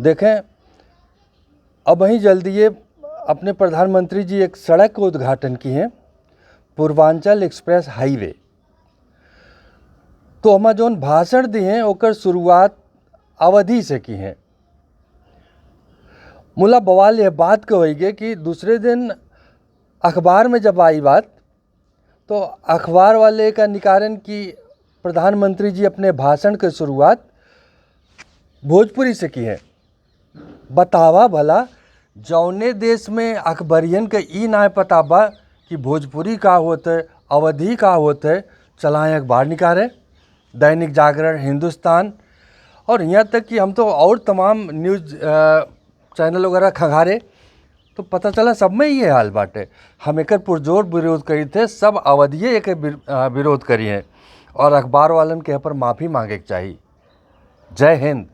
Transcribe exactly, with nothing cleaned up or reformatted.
देखें, अबहीं जल्दिए अपने प्रधानमंत्री जी एक सड़क के उद्घाटन किहें, पूर्वांचल एक्सप्रेस हाईवे। तो ओमा जौन भाषण दिहें, ओकर शुरुआत अवधी से किहें। मुला बवाल यह बात के होइगे कि दूसरे दिन अखबार में जब आई बात, तो अखबार वाले का निकारेन कि प्रधानमंत्री जी अपने भाषण के शुरुआत भोजपुरी से किहें। बतावा भला, जौने देश में अखबरियन के ई नाय पता बा कि भोजपुरी का होत है, अवधी का होत है, चलाएं अखबार निकारे, दैनिक जागरण, हिंदुस्तान, और यहाँ तक कि हम तो और तमाम न्यूज, अ, चैनल वगैरह खंगारे, तो पता चला सब में ये हाल बाटे। हम एकर पुरजोर विरोध करी थे, सब अवधिये एकर विर-, अ, विरोध करी हैं, और अखबार वालन के यहाँ पर माफ़ी मांगे के चाही। जय हिंद।